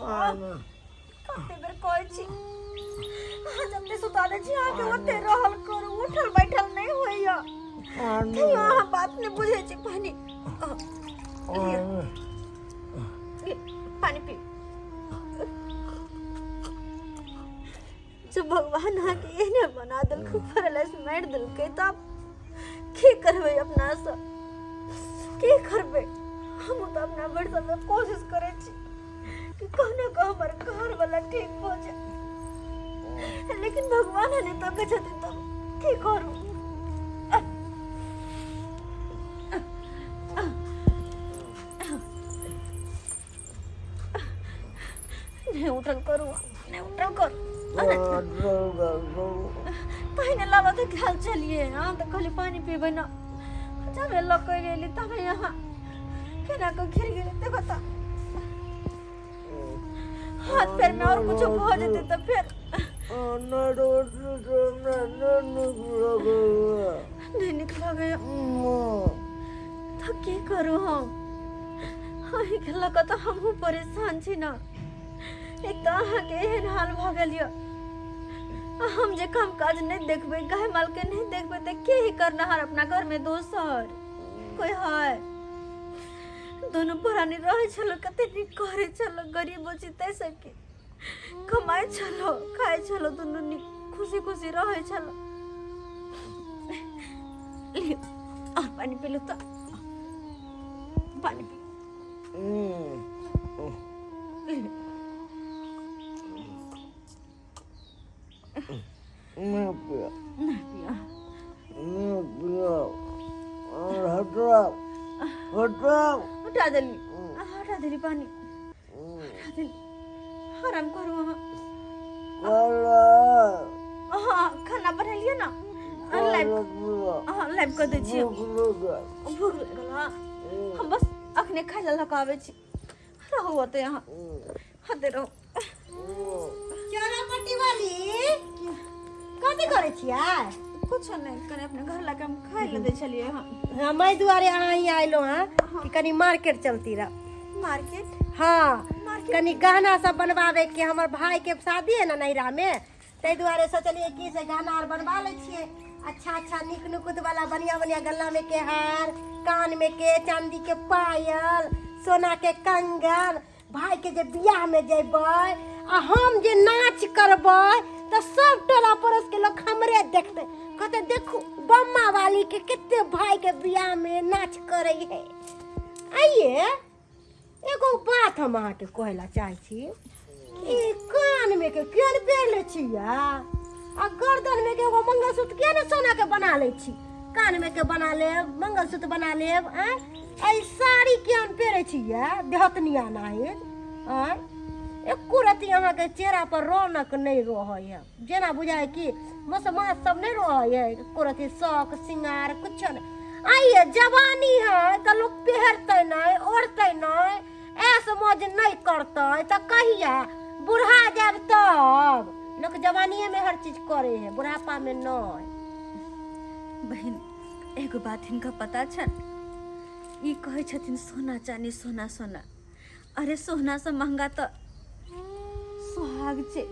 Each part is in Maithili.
कते बेर कहै छी अहाँ जते सुता दै छी अहाँके ओते रहल करू उठल बैठल नहि होइया तैयो अहाँ बात नहि बुझै छी पानि लिअ लिअ, पानि पी जब भगवान अहाँके एहने बना देलकै पैरालाइज मारि देलकै तऽ आब की करबै अपनासँ की करबै हम तऽ अपना भरि सबमे कोशिश करै छी कि कहुना कऽ हमर घरवला ठीक भऽ जाय लेकिन भगवान नहि तकै छथिन तऽ की करू नहि उठल करू नहि उठल करू पहिने लाबऽ तऽ खायल चलिए अहाँ तऽ कहली पानि पीबै ने जबे लऽ कऽ एली तबे यहाँ केना कऽ घिर गेलै देखो तऽ हाथ पैर में और कुछो भऽ जेतै तऽ फेर नहि नीक लगैया तऽ की करू हम अहीँके लऽ कऽ तऽ हमहूँ परेशान छी ने एक तऽ अहाँके एहन हाल भऽ गेल यऽ आ हम जे काम काज नहि देखबै गाय मालके नहि देखबै तऽ के ही करनहार अपना घरमे दोसर कोइ है दुनू प्राणी रहै छलो कते नीक करै छलो गरीबो छी ताहि सबके कमाइ छलो खाइ छलो दुनू नीक खुशी खुशी रहै छलो लियौ और पानि पी लू तऽ पानि पी लियौ। नहि पिया हटा देली हटा देली पानि हटा देली आराम करू अहाँ अहाँ खाना बनेलियै ने लाइव अहाँ लाइव कऽ दै छियै भूख लागल हँ हम बस अखने खाइ लए लऽ कऽ आबै छी रहू ओतै अहाँ हते रहू चोरा पट्टी वाली कथी करै छियै कुछो नहि कनि अपने घर लऽ कऽ हम खाइ लए दै छलियै हँ हम एहि दुआरे अहाँ यहाँ अयलहुँ हँ कि कनि मार्केट चलती रह मार्केट हाँ मार्केट कनि गहना सब बनवावे के हमर भाई के शादी है ना नैहरा में ताहि दुआरे सोचलियै कि से गहना आर बनवा लै छियै अच्छा अच्छा नीक नुकुत वाला बढ़िया बढ़िया गला में के हार कान में के चांदी के पायल सोना के कंगन भाई के जे बियाह में जेबै आ हम जे नाच करबै तऽ सब टोला पड़ोस के लोग हमरे देखतै कहतै देखू बम्मा वाली के कते भाई के बियाह में नाच करै है आइए एगो बात हम अहाँके कहै लए चाहै छी ई कानमे के किया ने पहिर लै छियै आ गर्दनमे के एगो मंगलसूत्र किया ने सोना के बना लै छी कानमे के बना लेब मंगलसूत्र बना लेब आँय एहि साड़ी किया ने पहिरै छियै देहतनिया नाहित आँय एको रत्ती अहाँके चेहरा पर रौनक नहि रहै है जेना बुझाइ कि मसमास सब नहि रहै है एको रत्ती शौक सिंगार कुछो नहि आइए जवानी है तऽ लोक पहिरतै नहि ओढ़तै नहि ऐस मौज नहि करतै तऽ कहिया बुढ़ा जायब तब लोक जवानिए में हर चीज करे है बुढ़ापा में नहीं बहिन एगो बात हिनका पता छनि ई कहै छथिन सोना चानी सोना सोना अरे सोना से महंगा तऽ सोहाग छै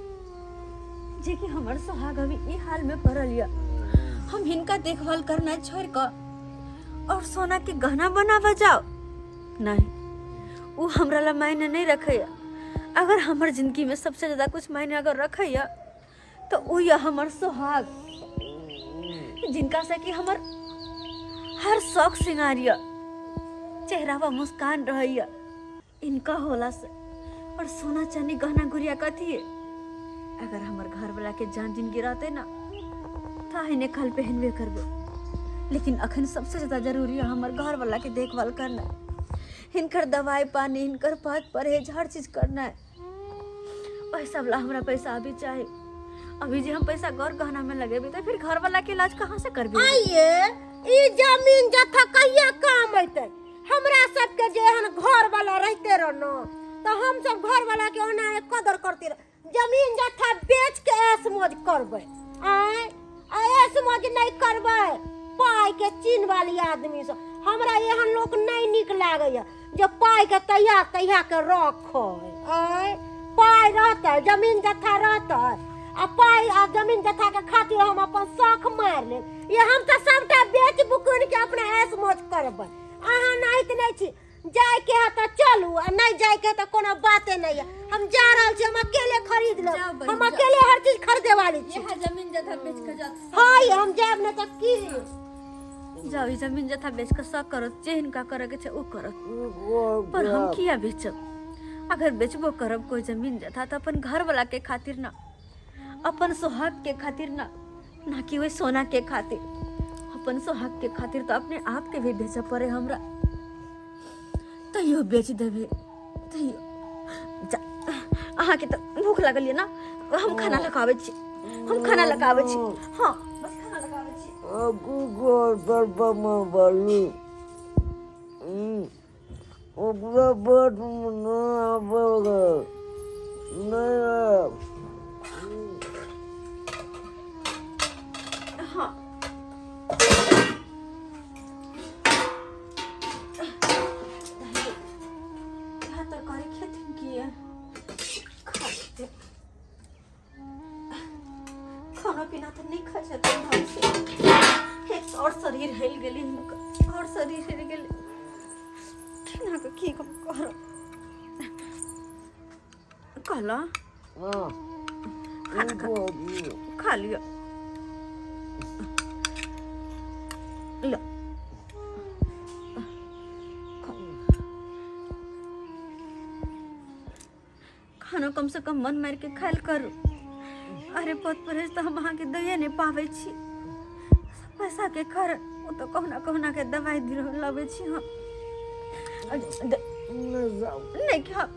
जेकि हमर सोहाग अभी ई हाल में पड़ल यऽ हम हिनका देखभाल करना छोड़ कऽ और सोना के गहना बनाबऽ जाओ नहीं वो हमरा ला मायने नहीं रखैया अगर हमर जिंदगी में सबसे ज्यादा कुछ मायने अगर रखैया तो उ यऽ हमर सोहाग जिनका से कि हमर हर शौक श्रृंगार यऽ चेहरा पर मुस्कान रहैया इनका होला से और सोना चांदी गहना गुड़िया कथी है अगर हमर घर वाला के जान जिंदगी रहते ना तो अहिने कल पहनबे करबे लेकिन अखन सबसे ज्यादा जरूरी है हमर घर वाला के देखभाल करना हिनकर दवाई पानी हिनकर पात परहेज हर चीज करना है ओहि सब ला हमरा पैसा अभी चाही अभी जे हम पैसा गौर गहना में लगेबे तो फिर घर वाला के इलाज कहाँ से करबे आइए ई जमीन जथा कहिया काम अयतै हमरा सबके जे एहन घर वाला रहते रह न तऽ हम सब घर वाला के ओना कदर करते रह जमीन जथा बेच के ऐश मौज करबै आँय आ ऐश मौज नहि करबै पाइ के चीन वाली आदमी सब हमरा एहन लोक नहि नीक लागैया जे पाइ के तहिया तहिया के रखै आँय जमीन जत्था रहतै आ पाइ आ जमीन जत्था के खातिर हम अपन शौख मारि लेब ये हम तऽ सबटा बेच बुकुन के अपना ऐश मौज करबै अहाँ नाहित नहि छी जाय के है तऽ चलू आ नहि जाय के है तऽ कोनो बाते नहि है हम जा रहल छी हम अकेले खरीद जाओ लेब बहिन, हम जाओ। अकेले हर चीज खरीदे वाली छी इएह जमीन जथा बेच के जाओ हाँ ये हम जायब नहि तऽ की जाओ ई जमीन जथा बेच के सब करो जे हिनका करे के छै ओ करो पर हम किया बेचब अगर बेचबो करब कोई जमीन जथा तऽ अपन घर वाला के खातिर ना अपन सुहाग के खातिर ना ना कि वही सोना के खातिर अपन सुहाग के खातिर तो अपने आप के भी बेचे पड़े हमरा तैयो बेच देबे तैयो जा अहाँके तऽ भूख लागल यऽ ना हम खाना लगाबै छी हम खाना लगाबै छी हाँ बस खाना लगाबै छी ओकरा बड नहि आबै नहि आयब हाँ इएह तरकारी खेथिन की खा लेते खाना पीना तऽ नहि खाइ छथिन ढङ्गसँ एक तऽ आओर शरीर हिल गेलै हुनकर आओर शरीर हिल गेलै केना कऽ की हम करब कहलहुँ हँ खाना खा खा लिअ ल खानो कम से कम मन मारि के खायल करू अरे पद परहेज तऽ हम अहाँके दैए नहि पाबै छी सब पैसा के कारण ओ तऽ कहुना कहुना के दवाइ लबै छी हम नहि खाब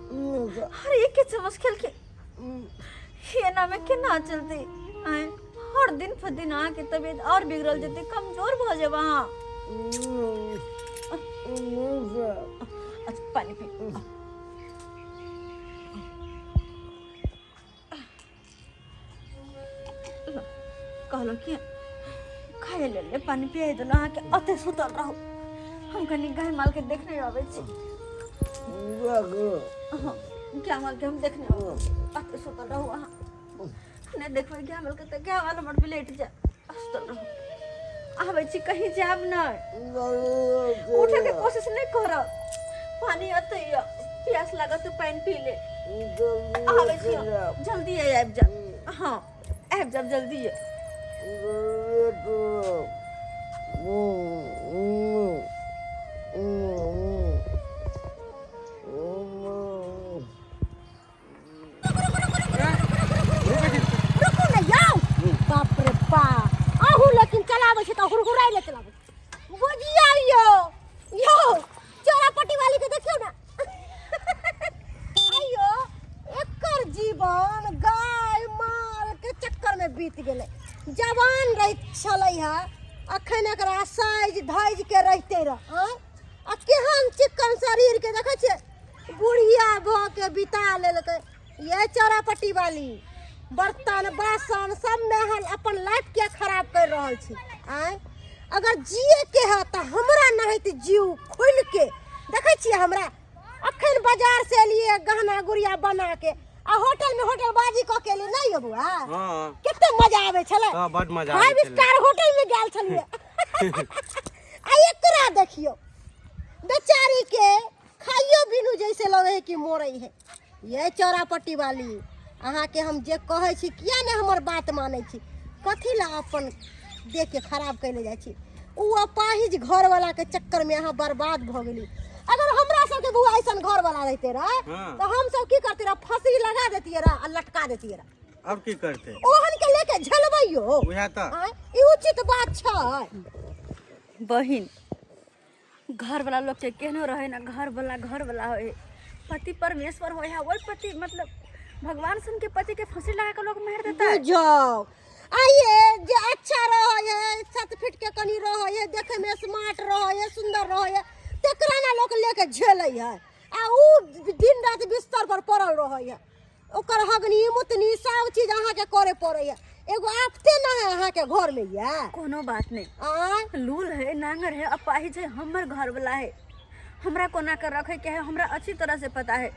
अरे एके चम्मच खेलके एना में केना चलतै आँय हर दिन पर दिन अहाँके तबियत आओर बिगड़ल जेतै कमजोर भऽ जेब अहाँ अच्छा पानि पी कहलहुँ कि खाय ले ले पानि पियाइ देलहुँ अहाँके अते सुतल रहू हम कनि गाय मालके देखने अबै छी हँ गाय मालके हम देखने अबै छी अते सुतल रहू अहाँ नहि देखबै गाय मालके तऽ गाय माल हमर बिलटि जायत सुतल रहू आबै छी कहीं जायब नहि उठे के कोशिश नहीं करब पानी अते यऽ प्यास लागत तऽ पानि पी ले आबै छी हम। जल्दी आबि जायब हँ आबि जायब जल्दी रुकू ने यौ बाप रे बा अहूँ लेकिन चलाबै छी तऽ हुरहुराइ ले चलाबै बुझिया यौ यौ चोरापट्टी वाली के देखियौ ने आइयो एकर जीवन गाय माल के चक्कर में बीत गेलै जवान रह छलै है अखन एकरा साइज धैज के रहिते रह आँय? आ केहन चिक्कन शरीर के देखै छियै बुढ़िया भऽ के बिता लेलकै ये चौरापट्टी वाली बर्तन बासन सब में अहाँ अपन लाइफ के खराब कर रहल छी आँय अगर जिए के है तऽ हमरा नहित जीव खुलि के देखै छियै हमरा अखन बाजार से एलियै गहना गुड़िया बना के आ होटल में होटल बाजी कऽ के एलियै नहि यौ बौआ हाँ कते मजा आबै छलै हाँ बड मजा फाइव आबै छलै स्टार होटल में गेल छलियै आ एकरा देखियौ बेचारी के खाइयो बिनु जैसे लगे है कि मरे है ये चौरापट्टी वाली अहाँके हम जे कहै छी किया नहि हमर बात मानै छी कथी लए अपन देह के खराब कैले जाइ छी ओ अपाहिज घरवाला के चक्कर में अहाँ बर्बाद भऽ गेली अगर हमरा सबके बौआ ऐसन घरवाला रहते रह हाँ। तऽ हम सब की करते रह फांसी लगा देतियै रह आ लटका देतियै रह और की करते ओहन के लेके झेलबैयो उएह तऽ आँय, ई उचित बात छै बहिन घरवला लोकके केहनो रहै ने घरवला घरवला होइ पति परमेश्वर होइ है ओहि पति मतलब भगवान सुन के पति के फांसी लगा के लोग मार देता है बुझाओ आइए जे अच्छा रहै है 7 फीट के कनी रहै है देखे में स्मार्ट रहै है सुंदर रहै है तेकरा ना लोक लेके झेलै है आ उ दिन रात बिस्तर पर पड़ल रहै है ओकर हगनी मुतनी सब चीज अहाँके करे पड़ै है एगो आफते ना है अहाँके घर में ये कोनो बात नहीं आँय लूल है नांगर है अपाहिज है हमर घर वाला है हमरा कोना के रखे के है हमरा अच्छी तरह से पता है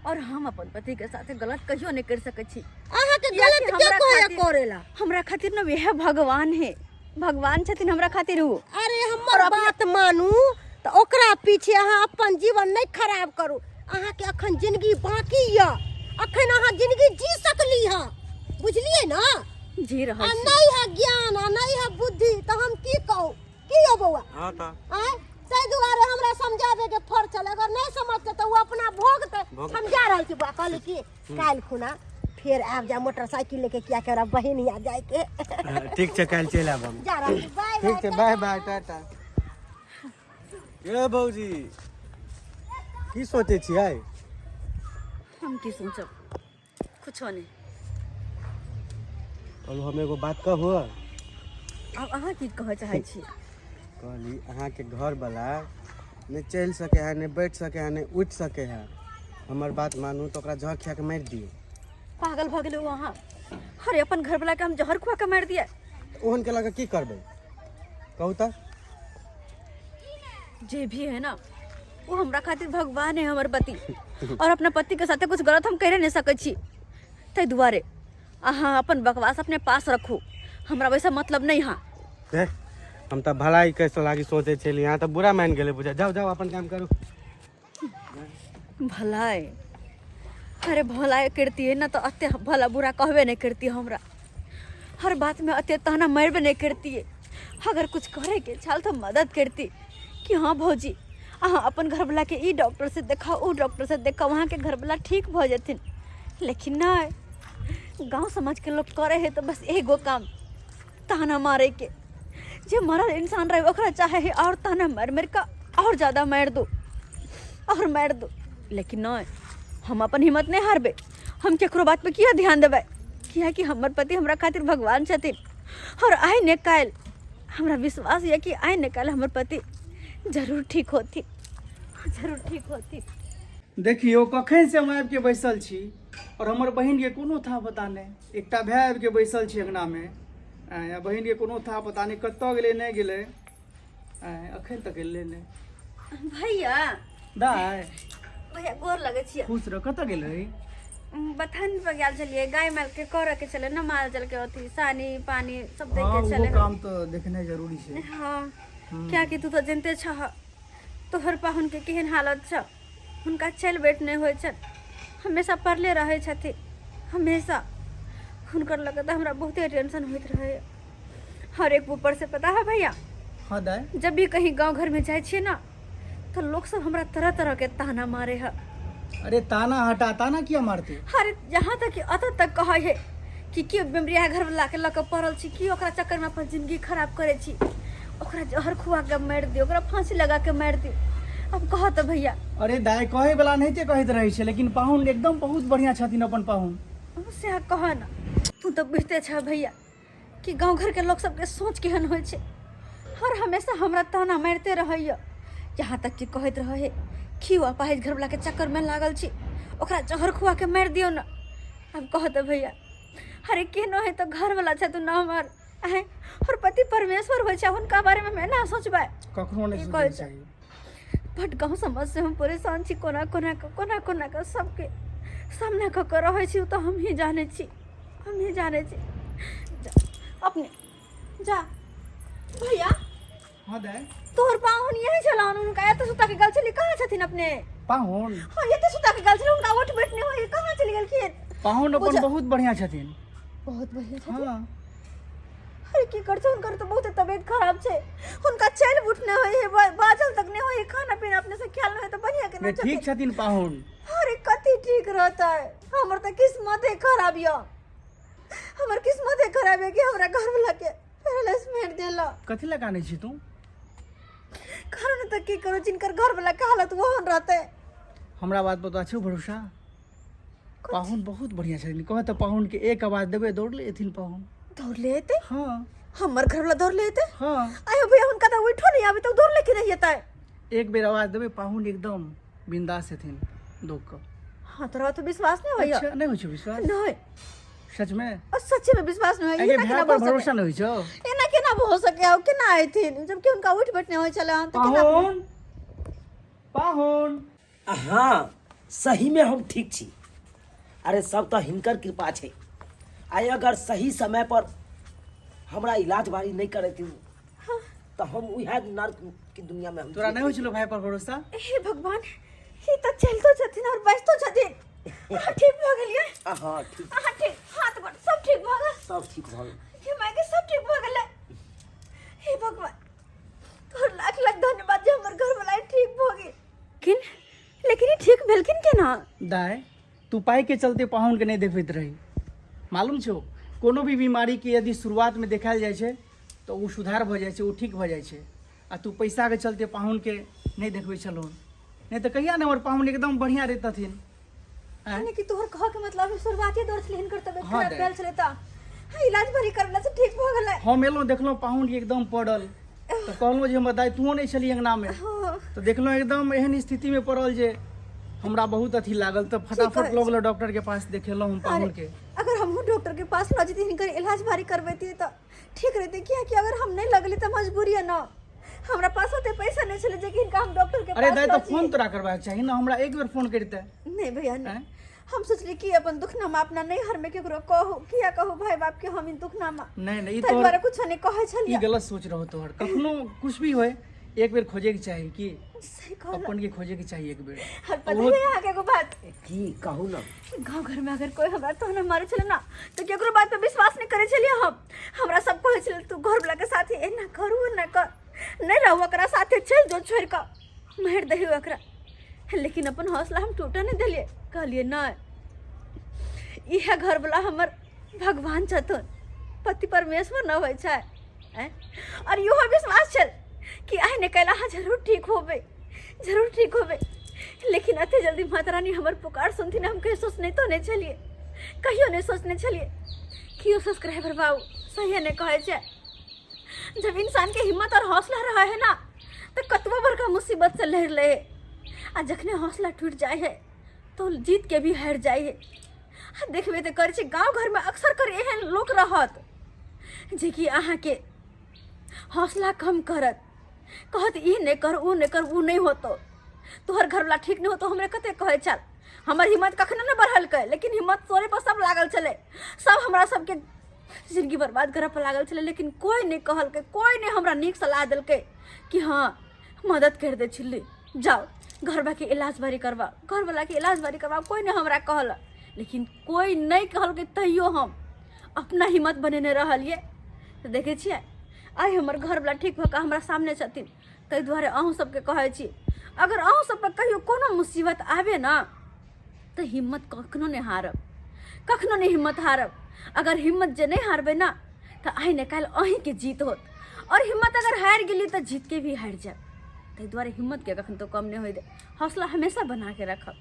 और हम अपन पति के साथे गलत कहियो नहीं कर सकै छी। अहाँके कियाकि गलत के हमरा कहैया खातिर- करेला? हमरा खातिर ने वएह भगवान है, भगवान छथिन हमरा खातिर उ। अरे हमर बात मानू तऽ ओकरा पीछे अहाँ अपन जीवन नहि खराब करू। अहाँके अखन जिंदगी बाकी यऽ, अखन अहाँ जिंदगी जी सकली हँ, बुझलियै ने? जी रहल आ छी। नहि है ज्ञान आ नहि है बुद्धि तऽ हम की कहू? की यौ बौआ? हाँ तऽ। आँय, ताहि दुआरे हमरा समझाबे के फर्ज छल, अगर नहि समझतै तऽ ओ अपना भोगतै। भोगतै। हम जा रहल छी बौआ, कहली कि काल्हि खुना फेर आबि जा मोटरसाइकिल लेके, किया कि हमरा बहिन यहाँ जाइके। हाँ, ठीक छै, काल्हि चलि आयब हम। जा रहल छी, बाय। ठीक छै, बाय बाय, टाटा। ये भौजी, की सोचै छियै? हम की सोचब, कुछो नहि। कहलहुँ हम एगो बात कहू? आब अहाँ की कहऽ चाहै छी? कहली अहाँके घरवला नहि चलि सकै है, नहि बैठ सकै है, नहि उठि सकै है। हमर बात मानू तऽ ओकरा जहर खिया के मारि दियौ। पागल भऽ गेलहुँ अहाँ? अरे अपन घरवला के हम जहर खुआ के मारि दिए? ओहन के लऽ कऽ की करबै, कहू तऽ? जे भी है ना, वो हमरा खातिर भगवान है हमर पति, और अपना पति के साथे कुछ गलत हम करे नहीं सकै छी। ताहि दुआरे अहाँ अपन बकवास अपने पास रखू, हमरा वैसा मतलब नहीं। हाँ देख, हम तऽ भलाई कैसे लागी सोचै छलियै, अहाँ तऽ बुरा मानि गेलै बुझा। जाउ जाउ, अपन काम करू। भलाई? अरे भलाई करती ना तो अते भला बुरा कहबे नहीं करती, हमरा हर बात में अते ताना मारबे नहीं करती। अगर कुछ करे के छाल तो मदद करती कि हाँ भौजी, अहाँ अपन घरवला के ई डॉक्टर से देखाओ, ऊ डॉक्टर से देखाओ, वहाँ के घरवला ठीक भऽ जेथिन। लेकिन नहीं, गांव समाज के लोग करे है तो बस एगो काम, ताना मारे के। जे मरल इंसान रहे ओकरा चाहे है और ताना मार मार का और ज़्यादा मार दो और मार दो। लेकिन नहीं, हम अपन हिम्मत नहीं हारबे। हम केकरो बात पे किया ध्यान देबै? कियाकि हमर पति हमरा खातिर भगवान छथिन, और आइ ने काल्हि हमरा विश्वास यऽ कि आइ ने काल्हि हमर पति जरूर ठीक होथिन, जरूर ठीक होथिन। देखियौ, कखन से हम आबिके बैसल छी और हमर बहिनके कोनो था पता नहि। एकटा भाय आबिके बैसल छी अङ्गनामे आँय, आ बहिनके कोनो था पता नहि, कतऽ गेलै नहि गेलै आँय, अखन तक एलै नहि। भैया। दाय। भैया, गोर लगै छियै। खुश रह। कतऽ गेल रही? बथान पर गेल छलियै, गाय माल के करऽ के छलै ने, माल जाल के अथी सानी पानी सब दै हाँ के ओहो छलै। काम तऽ देखनाइ जरूरी छै। हाँ, कियाकि तू तऽ जनते छह तोहर पाहुन के केहन हालत छ। हुनका चलि बैठ नहि होइ छनि, हमेशा पड़ले रहै छथिन हमेशा। हुनकर लऽ कऽ तऽ हमरा बहुते टेंशन होइत रहैए। हर एक ऊपर से पता है भैया? हाँ दाय। जब भी कहीं गांव घर में जाइ छियै ना तो लोग सब हमरा तरह तरह के ताना मारे है। अरे ताना हटा, ताना किया मारते? अरे यहाँ तक कि अत तक कहै है कि की बेमरिया घर वाला के लऽ कऽ पड़ल छी, की ओकरा चक्कर में अपन जिंदगी खराब करै छी, ओकरा जहर खुआ के मारि दियौ, ओकरा फांसी लगा के मारि दियौ। अब कह तऽ भैया। अरे दाय, कहै वाला नहिते कहैत रहै छै, लेकिन पाहुन एकदम बहुत बढ़िया छथिन अपन पाहुन। सएह कह ने, तू तऽ बुझिते छह भैया कि गाँव घरके लोक सबके सोच केहन होइ छै। हर हमेशा हमरा ताना मारिते रहैए, यहाँ तक कि कहैत रहै है कि ओ अपाहिज घरवलाके चक्करमे लागल छी, ओकरा जहर खुआ के मारि दियौ ने। आब कह तऽ भैया, अरे केहनो है तऽ घरवला छथुन ने हमर। आँय, और पति परमेश्वर होइ छै, हुनका बारेमे हम एना सोचबै? कखनो नहि की सोचैके कहै छै? चाही। बट गाँव समाज से हम परेशान छी। कोना कोना कऽ, कोना कोना कऽ सबके सामना कऽ कऽ रहै छी, ओ तऽ हमही जानै छी, हमही जानै छी। जा, अपने जा भैया। हाँ दाय। तोहर पाहुन यही छलाहन, हुनका एतऽ सुता के गेल छली। कहाँ छथिन अपने? पाहुन? हाँ, एतऽ सुता के गेल छली, हुनका उठ बैठ नहि होइए, कहाँ चलि गेलखिन? पाहुन अपन बुझा- बहुत बढ़िया छथिन। बहुत बढ़िया छथिन? हाँ। अरे की कर छै, हुनकर तऽ बहुत तबियत खराब छै, हुनका चलि उठ नहि होइ है, बाजल तक नहि होइ है, खाना पीना अपने से ख्याल नहि होइ तऽ बढ़िया केना नहीं, ठीक छथिन पाहुन। अरे कथी ठीक रहतै, हमर तऽ किस्मते खराब यऽ, हमर किस्मते खराब यऽ कि हमरा घरवला के पैरालिसिस देला। कथी लए कानै छी तू? कारण तऽ की करू, जिनकर घरवला के हालत ओहन रहतै। हमरा बात पर तो छौ भरोसा? पाहुन बहुत बढ़िया छथिन। कह तऽ पाहुन के एक आवाज देबै, दौड़ले एथिन पाहुन। दौड़ले एतै? हाँ। हमर घरवला दौड़ले एतै? हाँ। आयो भैया, हुनका तऽ उठो नहीं आबै तऽ दौड़ले के नहीं एतै? एक बेर आवाज देबै, पाहुन एकदम बिंदास हेथिन दौड़ कऽ। हाँ, तोरा तो विश्वास नहीं होइया। अच्छा, नहीं होइ छौ विश्वास? नहीं। सच में? और सच्चे में विश्वास नहीं होइया। एगे एना भाय केना पर भऽ सकै? भरोसा नहीं होइ छौ? एना केना भऽ सकै? आउ केना एथिन, जबकि हुनका उठ बैठ नहीं होइ छलै हन, तऽ केना? पाहुन, पाहुन। हाँ। सहीमे हम ठीक छी। अरे सब तऽ हिनकर कृपा छै। आइ अगर सही समय पर हमरा इलाज बारी नहि करेथिन तऽ हम उएह नर्क के दुनिया में हम तोरा नहि होइ छलो भाई पर भरोसा? हे भगवान, ई तऽ चलितो छथिन और बैसतो छथिन। अहाँ ठीक भऽ गेलियै? हाँ ठीक। अहाँ ठीक, हाथ गोड़ सब ठीक भऽ गेल? सब ठीक भऽ गेल। हे माय के सब ठीक भऽ गेलै। हे भगवान, तोहर लाख लाख धन्यवाद जे हमर घरवला ठीक भऽ गेल। लेकिन लेकिन ई ठीक भेलखिन केना? दाय, तू पाई के चलते पाहुन के नहीं देखबैत रही। मालूम छौ, कोनो भी बीमारी के यदि शुरुआत में देखायल जाइ छै तऽ ओ सुधार भऽ जाइ छै, ओ ठीक भऽ जाइ छै। आ तू पैसा के चलते पाहुन के नहीं देखबै छलहुन, नहीं तऽ कहिया ने हमर पाहुन एकदम बढ़िया रहितथिन। आँय? यानी कि तोहर कह के मतलब शुरुआती दौर छलै हिनकर तबियत हाँ, खराब दाइ। भेल छलै तऽ हाँ, इलाज भरी करला से ठीक भऽ गेलै। हम एलहुँ, देखलहुँ पाहुन के एकदम पड़ल, तऽ कहलहुँ जे हमर दाइ तूहो नहि छली अंगनामे, हाँ। तऽ देखलहुँ एकदम एहन स्थितिमे पड़ल जे हमरा बहुत अथी लागल, तऽ फटाफट कहै लऽ गेलहुँ डॉक्टर के पास, देखेलहुँ हम पाहुन के। अगर हमहूँ डॉक्टर के पास लऽ जैती, हिनकर इलाज भारी करबैती तऽ ठीक रहते, कियाकि अगर हम नहीं लगली तऽ मजबूरी है ना, हमरा पास ओते पैसा नहीं छलै जे कि हिनका हम डॉक्टर के अरे पास दाइ, लऽ तऽ फोन जइयै। तोरा करबाक चाही ने, हमरा एक बेर फोन करिते। नहीं भैया नहीं, आँय? हम सोचली कि अपन दुखनामा अपना नैहर में केकरो कहू, किया कहू भाई बाप के हम ई दुखनामा। नहीं नहीं, ई ताहि तोहर दुआरे कुछो नहीं कहै ई छलियै। गलत सोच रहो तोहर। कखनो कुछ भी होए एक बेर खोजे के चाही कि सही कहलहुँ। अपन के खोजे के चाही एक बेर। और पता है अहाँके एगो बात? की कहू ना। गाँव घर में अगर कोई हमरा तहन मारे छलै ना तऽ केकरो बात पे विश्वास नहीं करे छलियै हम। हमरा सब कहै छलै तू घर वाला के साथे एना करू एना कर, नहीं रहू ओकरा साथे, चलि जो छोड़ि कऽ, मारि दही ओकरा। लेकिन अपन हौसला हम टूटऽ नहीं देलियै, कहलियै नहीं, इएह घर वाला हमर भगवान छथुन, पति परमेश्वर न होइ छै। आँय? और इहो विश्वास छल कि आइ ने काल्हि अहाँ जरूर ठीक होबै, जरूर ठीक होबै। लेकिन एते जल्दी माता रानी हमर पुकार सुनथिन हम कहियो सोचने तो नहीं छलियै, कहियो नहीं सोचने छलियै। कियो सब्सक्राइबर बाबू सही नहीं कहै छै, जब इंसान के हिम्मत और हौसला रहे है ना तो कतबो बड़का मुसीबत से लड़ ले, आ जखने हौसला टूट जाए है तो जीत के भी हार जाए है। आ देखबे तऽ करै छै गाँव घरमे अक्सर कर एहन लोक रहत जेकि अहाँके हौसला कम करत, कहत ई नहि कर ओ नहि कर, ओ नहि होतो, तोहर घरवला ठीक नहि होतो। हमरे कते कहै छल, हमर हिम्मत कखनो नहि बढ़लकै, लेकिन हिम्मत तोरे पर सब लागल छलै, सब हमरा सबके जिंदगी बर्बाद करऽ पर लागल छलै, लेकिन कोइ नहि कहलकै, कोइ नहि हमरा नीक सलाह देलकै कि हँ मदद करि दै छली, जाओ घरवाके इलाज बारी करवाओ, घरवलाके इलाज बारी करवाओ। कोइ नहि हमरा कहलक, लेकिन कोइ नहि कहलकै तैयो हम अपना हिम्मत बनेने रहलियै। तऽ देखै छियै आइ हमर घरवला ठीक भऽ कऽ हमरा सामने छथिन। ताहि दुआरे अहूँ सबके कहै छी, अगर अहूँ सब पर कहियो कोनो मुसीबत आबे ना तऽ हिम्मत कखनो नहि हारब, कखनो नहि हिम्मत हारब। अगर हिम्मत जे नहि हारबै ना तऽ आइ ने काल्हि अहीँके जीत होत, और हिम्मत अगर हारि गेली तऽ जीतके भी हारि जायब। ताहि दुआरे हिम्मतके कखनो कम नहि होइ दे, हौसला हमेशा बना के रखब।